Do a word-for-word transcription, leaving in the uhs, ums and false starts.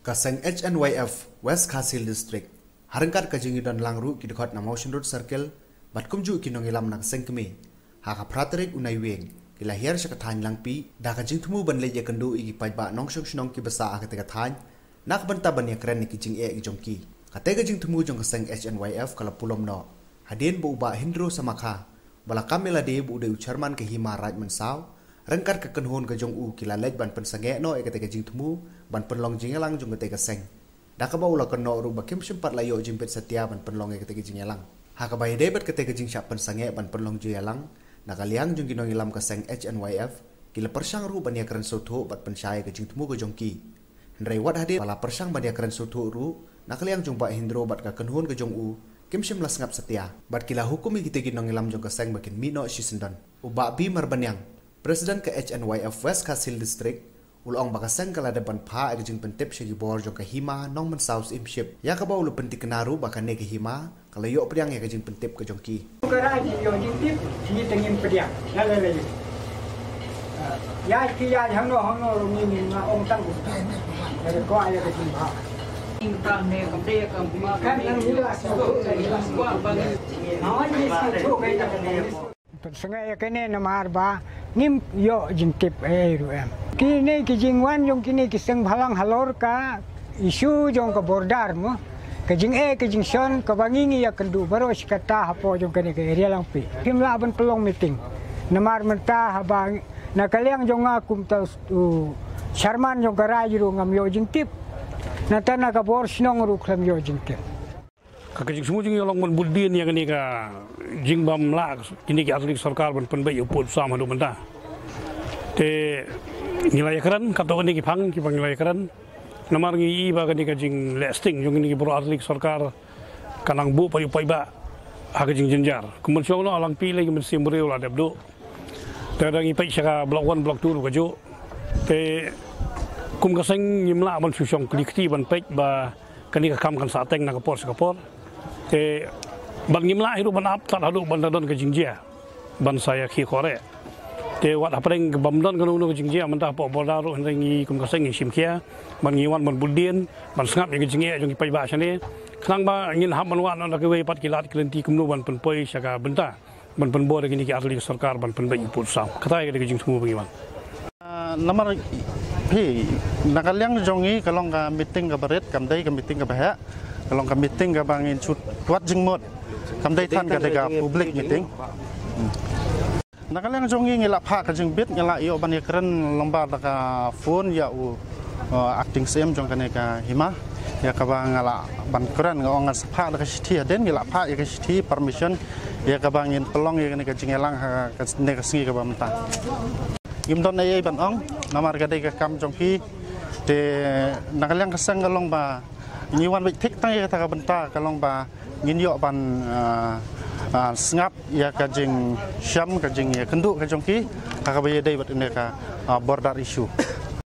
Ka seng H N Y F West Khasi Hills District, ha ryngkat ka jingïadon lang ruh ki dkhot na Mawshynrut Circle bad kumjuh ki nongïalam na ka seng kmie, ha ka phra tarik u Naiwieng ki la hiar sha ka thaiñ Langpih da ka jingthmu ban leit ïakynduh ïa ki paidbah nongshong shnong kiba sah ha katei ka thaiñ na ka bynta ban ïakren ïa ki jingeh ki jong ki. Katei ka jingthmu jong ka seng H N Y F ka la pulom noh hadien ba u Bah Hindro Samakha, ba la kam ïa lade ba u dei u chairman ka Hima Raid Mynsaw, ryngkat ka kynhun ka jong u ki la leit ban pynsangeh noh ïa katei ka jingthmu ban pynlong jingïalang jong katei ka seng. Da kaba u la kynnoh ruh ba kim shym pat la ïoh jingbit satia ban pynlong ïa katei ka jingïalang. Ha kaba ïadei bad katei ka jingshah pynsangeh ban pynlong jingïalang na ka liang jong ki nongïalam ka seng H N Y F, ki la pyrshang ruh ban ïakren sngewthuh bad pynshai ïa ka jingthmu ka jong ki. Hynrei wat hadien ba la pyrshang ban ïakren sngewthuh ruh, na ka liang jong Bah Hindro bad ka kynhun ka jong u kim shym la sngap satia bad ki la hukum ïa kitei ki nongïalam jong ka seng ba kin mih noh shisyndon. U Bah B Marbaniang, President ka H N Y F West Khasi Hills District, u la ong ba ka seng ka la dep ban phah ïa ka jingpyntip sha ki bor jong ka Hima Nongmynsaw Syiemship, ïa kaba u la pynthikna ruh ba kane ka Hima ka la ïoh pdiang ïa ka jingpyntip ka jong ki. Ka rai ïoh jingtip, ngi te ngim pdiang. La la la. Ïa ki ïa hangno hangno ruh ngi ngi nga ong tang. Ka ko ïa ka jingpha. Kan nang muda sa. Hawa ni sa to ka ïa ka. Pynsngewsih ïa kane namar ba ngim ïoh jingtip ei ei ruh em. Kine ki jingwan jong kine ki seng bhalang halor ka issue jong ka border mo. Ka jingeh ka jingshon kaba ngi ngi ïakynduh baroh shi katta hapoh jong kane ka area Langpih. Kim lah ban pynlong meeting. Namar mynta haba na ka liang jong nga kum ta u chairman jong ka rai ruh ngam ïoh jingtip. Nangta na ka bor shnong ruh khlem ïoh jingtip. Ka, ka jingsngew jong ngi ka long ban bud dien ïa kane ka jingbym lah kine ki artylli ki sorkar ban pynbeit ïa u pud u sam haduh mynta. Te ngi la ïakren, katto katne ki phang kiba ngi la ïakren. Namar ngi ïohi ba kane ka jingleh sting jong kine ki baroh artylli ki sorkar ka nang buh pat ïa u paidbah ha ka jingjynjar. Kum ban shu ong noh, ha Langpih lei ka mynsiem briew la dep duh. Te lada ngi peit sha ka Block One, Block Two ruh kajuh. Te kum ka seng ngim lah ban shu shong kli kti ban peit ba kane ka kam kan sah teng na ka por sha ka por. Te bad ngim lah hi ruh ban ap tad haduh ban da don ka jingjia ban sa ïakhih khreh. Te wat hapdeng kaba ym don kano kano ka jingjia mynta hapoh border ruh, hynrei ngi kum ka seng ngi shim khia ban, ngi wan ban bud dien ban sngap ïa ka jingeh jong ki paidbah shane. Khnang ba ngin hap ban wad noh da kiwei pat ki lad ki lynti kumno ban pynpoi sha ka bynta ban pynbor ïa kine ki artylli ki sorkar ban pynbeit ïa u pud u sam. Kata ïa ka dei ka jingthmu ba ngi wan. Ah, namar phi, na ka liang jong ngi ka long ka meeting kaba rit, kam dei ka meeting kaba heh. Ka long ka meeting kaba ngin shu wad jingmut. Kam dei than ka dei ka public meeting. Hmm. Na ka liang jong ngi ngi la phah ka jingbit, ngi la ïoh ban ïakren lyngba da ka phone ïa u, uh, acting C M jong kane ka Hima. Ïa kaba nga la ban kren, nga ong ngan sa phah da ka shithi hadien, ngi la phah ïa ka shithi permission ïa kaba ngin pynlong ïa kane ka jingïalang ha kane ka sngi kaba mynta. Ngim don ei ei ban ong, namar ka dei ka kam jong ki. Te na ka liang ka seng ka long ba ngi wan beit thik tang ïa kata ka bynta, ka long ba ngin ïoh ban, ah, ah, sngap ïa ka jingshem, ka jingïakynduh ka jong ki ha kaba ïadei bad kane ka, ah, border issue.